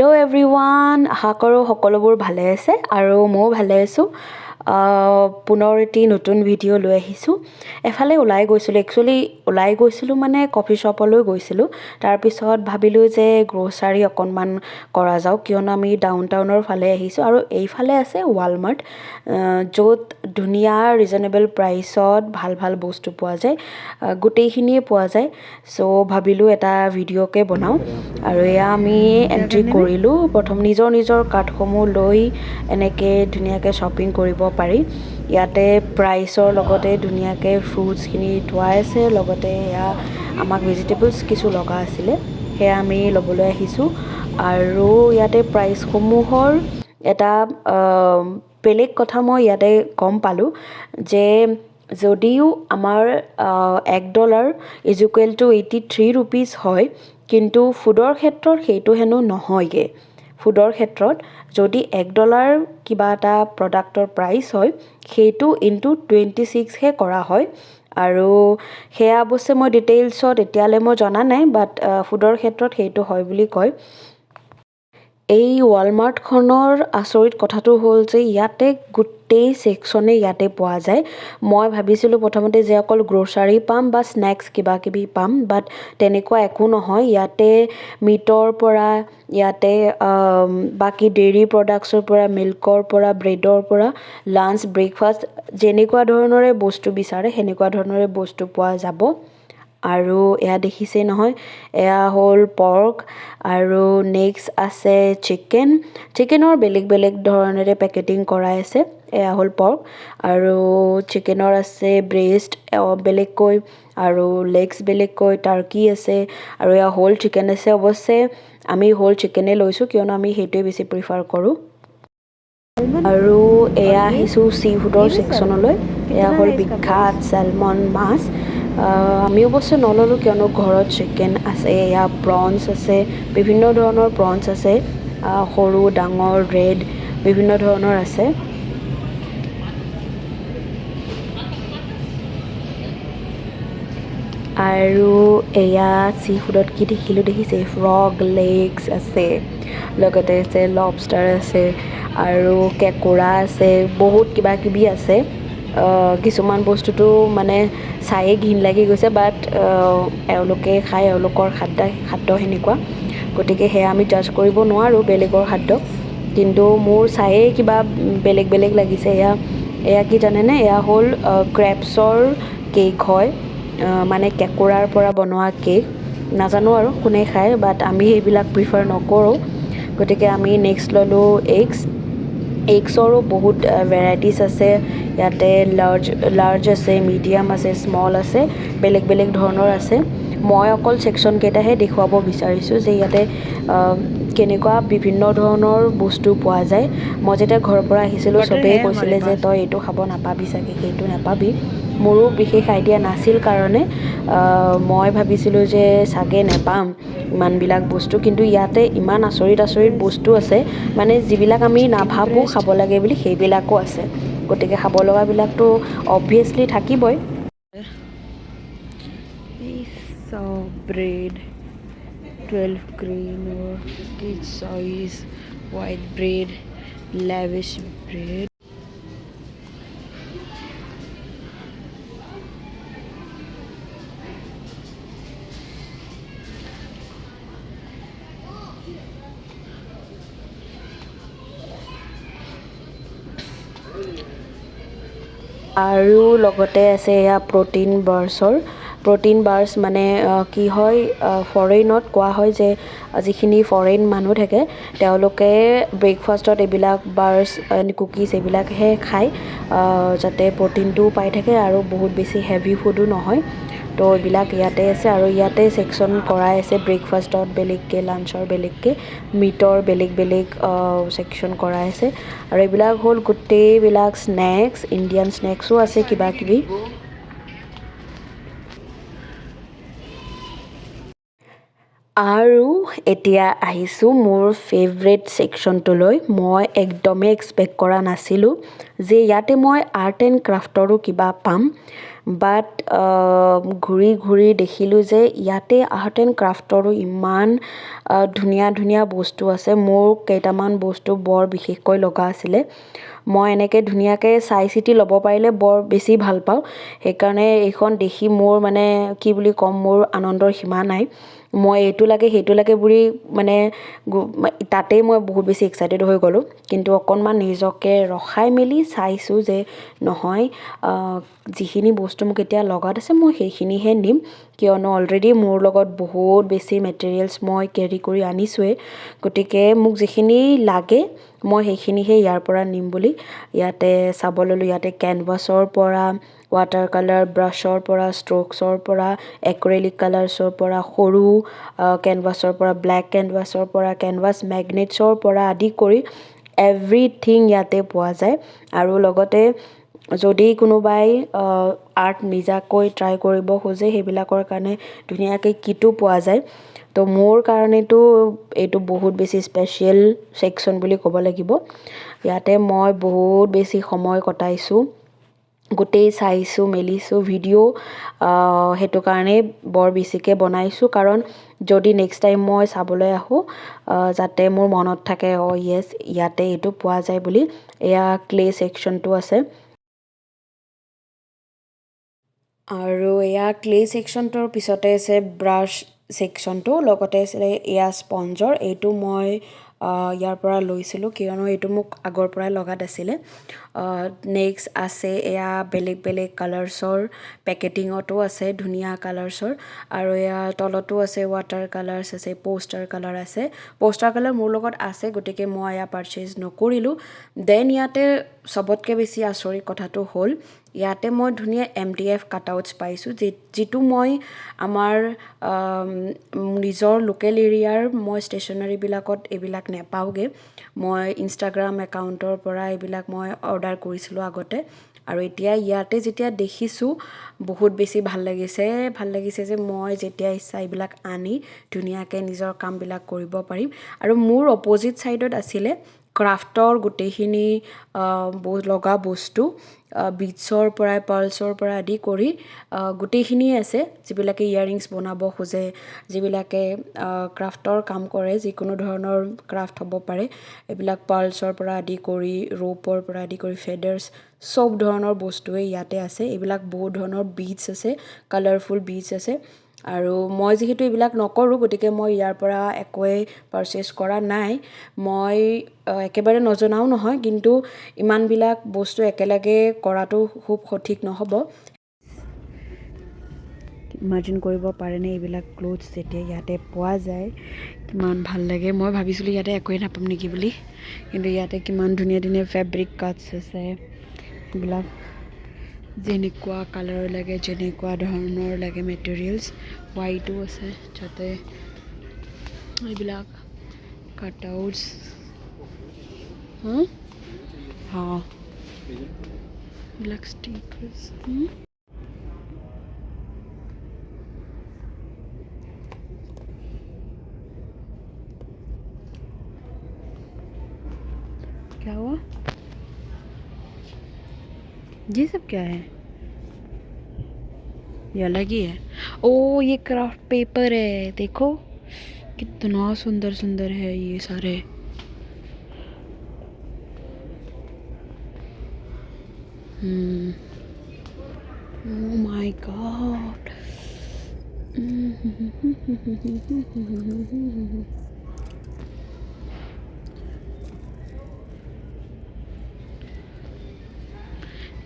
Hello' everyone, আশা কৰোঁ সকলোবোৰ ভালে আছে আৰু ময়ো ভালে আছোঁ। পুনৰ এটি নতুন ভিডিঅ' লৈ আহিছোঁ। এফালে ওলাই গৈছিলোঁ, একচুৱেলি ওলাই গৈছিলোঁ মানে কফি শ্বপলৈ গৈছিলোঁ। তাৰপিছত ভাবিলোঁ যে গ্ৰ'চাৰী অকণমান কৰা যাওক, কিয়নো আমি ডাউন টাউনৰ ফালে আহিছোঁ আৰু এইফালে আছে ৱালমাৰ্ট, য'ত ধুনীয়া ৰিজনেবল প্ৰাইচত ভাল ভাল বস্তু পোৱা যায়, গোটেইখিনিয়ে পোৱা যায়। চ' ভাবিলোঁ এটা ভিডিঅ'কে বনাওঁ আৰু এয়া আমি এণ্ট্ৰি কৰিলোঁ। প্ৰথম নিজৰ নিজৰ কাৰ্ডসমূহ লৈ এনেকৈ ধুনীয়াকৈ শ্বপিং কৰিব পাৰি। ইয়াতে প্ৰাইচৰ লগতে ধুনীয়াকৈ ফ্ৰুটছখিনি থোৱাই আছে, লগতে এয়া আমাক ভেজিটেবলছ কিছু লগা আছিলে, সেয়া আমি ল'বলৈ আহিছোঁ। আৰু ইয়াতে প্ৰাইচসমূহৰ এটা বেলেগ কথা মই ইয়াতে গম পালোঁ যে যদিও আমাৰ $1 is equal to 83 rupees হয়, কিন্তু ফুডৰ ক্ষেত্ৰত সেইটো হেনো নহয়গৈ। ফুডৰ ক্ষেত্ৰত যদি $1 কিবা এটা প্ৰডাক্টৰ প্ৰাইচ হয়, সেইটো ইনটু 26হে কৰা হয়। আৰু সেয়া অৱশ্যে মই ডিটেইলছত এতিয়ালৈ মই জনা নাই, বাট ফুডৰ ক্ষেত্ৰত সেইটো হয় বুলি কয়। এই ৱালমাৰ্টখনৰ আচৰিত কথাটো হ'ল যে ইয়াতে গোটেই ছেকশ্যনে ইয়াতে পোৱা যায়। মই ভাবিছিলোঁ প্ৰথমতে যে অকল গ্ৰ'চাৰী পাম বা স্নেক্স কিবা কিবি পাম, বাট তেনেকুৱা একো নহয়। ইয়াতে মিটৰ পৰা, ইয়াতে বাকী ডেইৰী প্ৰডাক্টছৰ পৰা, মিল্কৰ পৰা, ব্ৰেডৰ পৰা, লাঞ্চ, ব্ৰেকফাষ্ট যেনেকুৱা ধৰণৰে বস্তু বিচাৰে সেনেকুৱা ধৰণৰে বস্তু পোৱা যাব। আৰু এয়া দেখিছেই নহয়, এয়া হ'ল পৰ্ক আৰু নেক্সট আছে চিকেন। চিকেনৰ বেলেগ বেলেগ ধৰণেৰে পেকেটিং কৰাই আছে। এয়া হ'ল পৰ্ক আৰু চিকেনৰ আছে ব্ৰেষ্ট বেলেগকৈ আৰু লেগছ বেলেগকৈ, টাৰ্কি আছে আৰু এয়া হোল চিকেন আছে। অৱশ্যে আমি হোল চিকেনে লৈছোঁ, কিয়নো আমি সেইটোৱে বেছি প্ৰিফাৰ কৰোঁ। আৰু এয়া আহিছোঁ চি ফুডৰ ছেকশ্যনলৈ। এয়া হ'ল বিখ্যাত চেলমন মাছ। আমি অৱশ্যে নল'লোঁ, কিয়নো ঘৰত চিকেন আছে। এয়া প্ৰনছ আছে, বিভিন্ন ধৰণৰ প্ৰনছ আছে, সৰু ডাঙৰ ৰেড বিভিন্ন ধৰণৰ আছে। আৰু এয়া চি ফুডত কি দেখিলোঁ দেখিছে, ফ্ৰগ লেগছ আছে, লগতে আছে লবষ্টাৰ আছে আৰু কেঁকোৰা আছে, বহুত কিবা কিবি আছে। কিছুমান বস্তুটো মানে চায়ে ঘিণ লাগি গৈছে, বাট এওঁলোকে খায়, এওঁলোকৰ খাদ্য সেনেকুৱা, গতিকে সেয়া আমি জাজ কৰিব নোৱাৰোঁ বেলেগৰ খাদ্য। কিন্তু মোৰ চায়ে কিবা বেলেগ বেলেগ লাগিছে। এয়া কি জানেনে, এয়া হ'ল ক্ৰেপছৰ কেক হয়, মানে কেঁকোৰাৰ পৰা বনোৱা কেক। নাজানো আৰু কোনে খায়, বাট আমি সেইবিলাক প্ৰিফাৰ নকৰোঁ। গতিকে আমি নেক্সট ল'লোঁ এগছ। এগছৰো বহুত ভেৰাইটিজ আছে ইয়াতে, লাৰ্জ লাৰ্জ আছে, মিডিয়াম আছে, স্মল আছে, বেলেগ বেলেগ ধৰণৰ আছে। মই অকল ছেকশ্যনকেইটাহে দেখুৱাব বিচাৰিছোঁ যে ইয়াতে কেনেকুৱা বিভিন্ন ধৰণৰ বস্তু পোৱা যায়। মই যেতিয়া ঘৰৰ পৰা আহিছিলোঁ, চবেই কৈছিলে যে তই এইটো খাব নাপাবি চাগে, সেইটো নাপাবি। মোৰো বিশেষ আইডিয়া নাছিল কাৰণে মই ভাবিছিলোঁ যে চাগে নেপাম ইমানবিলাক বস্তু, কিন্তু ইয়াতে ইমান আচৰিত আচৰিত বস্তু আছে, মানে যিবিলাক আমি নাভাবোঁ খাব লাগে বুলি সেইবিলাকো আছে। গতিকে খাব লগাবিলাকতো অবভিয়াছলি থাকিবই। Bread 12 grain or kid size white bread, lavish bread. আৰু লগতে আছে এয়া প্ৰ'টিন বাৰ্ছৰ। প্ৰ'টিন বাৰ্ছ মানে কি হয়, ফৰেইনত কোৱা হয় যে যিখিনি ফৰেইন মানুহ থাকে তেওঁলোকে ব্ৰেকফাষ্টত এইবিলাক বাৰ্ছ, কুকিজ এইবিলাকহে খায়, যাতে প্ৰ'টিনটোও পাই থাকে আৰু বহুত বেছি হেভি ফুডো নহয়। তো এইবিলাক ইয়াতে আছে আৰু ইয়াতে ছেকশ্যন কৰাই আছে, ব্ৰেকফাষ্টত বেলেগকৈ, লাঞ্চৰ বেলেগকৈ, মিটৰ বেলেগ বেলেগ ছেকশ্যন কৰাই আছে। আৰু এইবিলাক হ'ল গোটেইবিলাক স্নেক্স, ইণ্ডিয়ান স্নেক্সো আছে কিবা কিবি। আৰু এতিয়া আহিছোঁ মোৰ ফেভৰেট ছেকশ্যনটোলৈ। মই একদমেই এক্সপেক্ট কৰা নাছিলোঁ যে ইয়াতে মই আৰ্ট এণ্ড ক্ৰাফ্টৰো কিবা পাম, বাট ঘূৰি ঘূৰি দেখিলোঁ যে ইয়াতে আৰ্ট এণ্ড ক্ৰাফ্টৰো ইমান ধুনীয়া ধুনীয়া বস্তু আছে। মোৰ কেইটামান বস্তু বৰ বিশেষকৈ লগা আছিলে। মই এনেকৈ ধুনীয়াকৈ চাই চিতি ল'ব পাৰিলে বৰ বেছি ভাল পাওঁ। সেইকাৰণে এইখন দেখি মোৰ মানে কি বুলি ক'ম, মোৰ আনন্দৰ সীমা নাই। মই এইটো লাগে সেইটো লাগে বুলি মানে তাতেই মই বহুত বেছি এক্সাইটেড হৈ গ'লোঁ। কিন্তু অকণমান নিজকে ৰখাই মেলি চাইছোঁ যে নহয়, যিখিনি বস্তু মোক এতিয়া লগাত আছে মই সেইখিনিহে নিম, কিয়নো অলৰেডি মোৰ লগত বহুত বেছি মেটেৰিয়েলছ মই কেৰি কৰি আনিছোঁৱেই। গতিকে মোক যিখিনি লাগে মই সেইখিনিহে ইয়াৰ পৰা নিম বুলি ইয়াতে চাব ল'লোঁ। ইয়াতে কেনভাছৰ পৰা, ৱাটাৰ কালাৰ ব্ৰাছৰ পৰা, ষ্ট্ৰ'কছৰ পৰা, এক্ৰেলিক কালাৰ্ছৰ পৰা, সৰু কেনভাছৰ পৰা, ব্লেক কেনভাছৰ পৰা, কেনভাছ মেগনেটছৰ পৰা আদি কৰি এভৰিথিং ইয়াতে পোৱা যায়। আৰু লগতে যদি কোনোবাই আৰ্ট নিজাকৈ ট্ৰাই কৰিব খোজে, সেইবিলাকৰ কাৰণে ধুনীয়াকৈ কিটো পোৱা যায়। তো মোৰ কাৰণেতো এইটো বহুত বেছি স্পেচিয়েল ছেকশ্যন বুলি ক'ব লাগিব। ইয়াতে মই বহুত বেছি সময় কটাইছোঁ, গোটেই চাইছোঁ মেলিছোঁ ভিডিঅ', সেইটো কাৰণেই বৰ বেছিকৈ বনাইছোঁ, কাৰণ যদি নেক্সট টাইম মই চাবলৈ আহোঁ যাতে মোৰ মনত থাকে, অ' য়েছ ইয়াতে এইটো পোৱা যায় বুলি। এয়া ক্লে ছেকশ্যনটো আছে, আৰু এয়া ক্লে ছেকশ্যনটোৰ পিছতে আছে ব্ৰাছ ছেকশ্যনটো, লগতে আছিলে এয়া স্পঞ্জৰ। এইটো মই ইয়াৰ পৰা লৈছিলোঁ, কিয়নো এইটো মোক আগৰ পৰাই লগাত আছিলে। নেক্সট আছে এয়া বেলেগ বেলেগ কালাৰ্ছৰ পেকেটিঙতো আছে, ধুনীয়া কালাৰ্ছৰ। আৰু এয়া তলতো আছে ৱাটাৰ কালাৰ্ছ আছে, প'ষ্টাৰ কালাৰ আছে। প'ষ্টাৰ কালাৰ মোৰ লগত আছে, গতিকে মই এয়া পাৰচেজ নকৰিলোঁ। Then ইয়াতে চবতকৈ বেছি আচৰিত কথাটো হ'ল, ইয়াতে মই ধুনীয়া MDF কাটআউটছ পাইছোঁ, যিটো মই আমাৰ নিজৰ লোকেল এৰিয়াৰ মই ষ্টেচনাৰীবিলাকত এইবিলাক নেপাওঁগৈ। মই ইনষ্টাগ্ৰাম একাউণ্টৰ পৰা এইবিলাক মই অৰ্ডাৰ কৰিছিলোঁ আগতে, আৰু এতিয়া ইয়াতে যেতিয়া দেখিছোঁ বহুত বেছি ভাল লাগিছে। ভাল লাগিছে যে মই যেতিয়া ইচ্ছা এইবিলাক আনি ধুনীয়াকৈ নিজৰ কামবিলাক কৰিব পাৰিম। আৰু মোৰ অপ'জিট ছাইডত আছিলে ক্ৰাফ্টৰ গোটেইখিনি লগা বস্তু, বিটছৰ পৰাই পাৰ্লছৰ পৰা আদি কৰি গোটেইখিনিয়ে আছে। যিবিলাকে ইয়াৰিংছ বনাব খোজে, যিবিলাকে ক্ৰাফ্টৰ কাম কৰে, যিকোনো ধৰণৰ ক্ৰাফ্ট হ'ব পাৰে, এইবিলাক পাৰ্লছৰ পৰা আদি কৰি ৰ'পৰ পৰা আদি কৰি ফেডাৰ্ছ, চব ধৰণৰ বস্তুৱেই ইয়াতে আছে। এইবিলাক বহুত ধৰণৰ বিটছ আছে, কালাৰফুল বিটছ আছে। আৰু মই যিহেতু এইবিলাক নকৰোঁ, গতিকে মই ইয়াৰ পৰা একোৱেই পাৰচেছ কৰা নাই। মই একেবাৰে নজনাও নহয়, কিন্তু ইমানবিলাক বস্তু একেলগে কৰাটো খুব সঠিক নহ'ব। ইমাজিন কৰিব পাৰেনে এইবিলাক ক্লথছ যেতিয়া ইয়াতে পোৱা যায়, কিমান ভাল লাগে। মই ভাবিছিলোঁ ইয়াতে একোৱেই নাপাম নেকি বুলি, কিন্তু ইয়াতে কিমান ধুনীয়া ধুনীয়া ফেব্ৰিক কাটছ আছে। এইবিলাক যেনেকুৱা কালাৰ লাগে, যেনেকুৱা ধৰণৰ লাগে মেটেৰিয়েলছ, হোৱাইটো আছে, যাতে এইবিলাক কাটআউটছ, হা এইবিলাক ষ্টিকাৰ্ছ। क्या हुआ? ये सब क्या है? ये अलग ही है। ओ ये क्राफ्ट पेपर है, देखो कितना सुंदर सुंदर है ये सारे। ओ my God.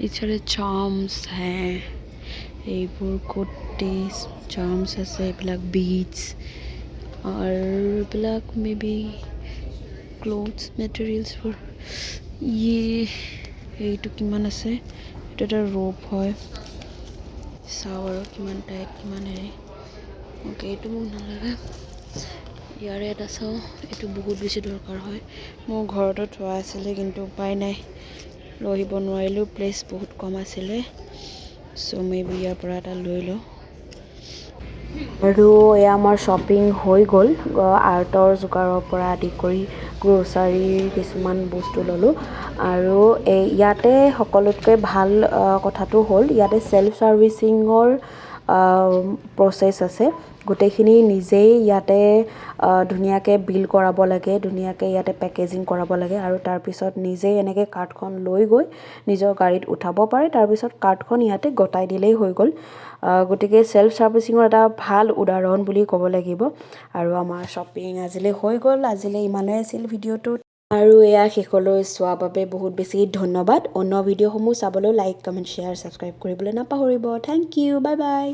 এছাড়া চাৰ্মছ হে, এইবোৰ গোটেই চাৰ্মছ আছে, এইবিলাক বিটছ আৰু এইবিলাক মে বি ক্লথছ মেটেৰিয়েলছবোৰ। ইয়ে এইটো কিমান আছে? এইটো এটা ৰ'প হয়, চাওঁ আৰু কিমান টাইট কিমান হেৰি। অ'কে, এইটো মোক নালাগে। ইয়াৰে এটা চাওঁ, এইটো বহুত বেছি দৰকাৰ হয়। মোৰ ঘৰতো থোৱা আছিলে, কিন্তু উপায় নাই, লৈ আহিব নোৱাৰিলোঁ, প্লেচ বহুত কম আছিলে। চ' মে বি ইয়াৰ পৰা এটা লৈ লওঁ। আৰু এয়া আমাৰ শ্বপিং হৈ গ'ল, আৰ্টৰ যোগাৰৰ পৰা আদি কৰি গ্ৰ'চাৰীৰ কিছুমান বস্তু ল'লোঁ। আৰু এই ইয়াতে সকলোতকৈ ভাল কথাটো হ'ল, ইয়াতে চেল্ফ ছাৰ্ভিচিঙৰ প্ৰচেছ আছে। গোটেইখিনি নিজেই ইয়াতে ধুনীয়াকৈ বিল কৰাব লাগে, ধুনীয়াকৈ ইয়াতে পেকেজিং কৰাব লাগে আৰু তাৰপিছত নিজেই এনেকৈ কাৰ্টখন লৈ গৈ নিজৰ গাড়ীত উঠাব পাৰে। তাৰপিছত কাৰ্টখন ইয়াতে গতাই দিলেই হৈ গ'ল। গতিকে চেল্ফ ছাৰ্ভিচিঙৰ এটা ভাল উদাহৰণ বুলি ক'ব লাগিব। আৰু আমাৰ শ্বপিং আজিলৈ হৈ গ'ল। আজিলৈ ইমানেই আছিল ভিডিঅ'টোত। আৰু এয়া শেষলৈ চোৱাৰ বাবে বহুত বেছি ধন্যবাদ। অন্য ভিডিঅ'সমূহ চাবলৈ লাইক, কমেণ্ট, শ্বেয়াৰ, ছাবস্ক্ৰাইব কৰিবলৈ নাপাহৰিব। Thank you, bye bye.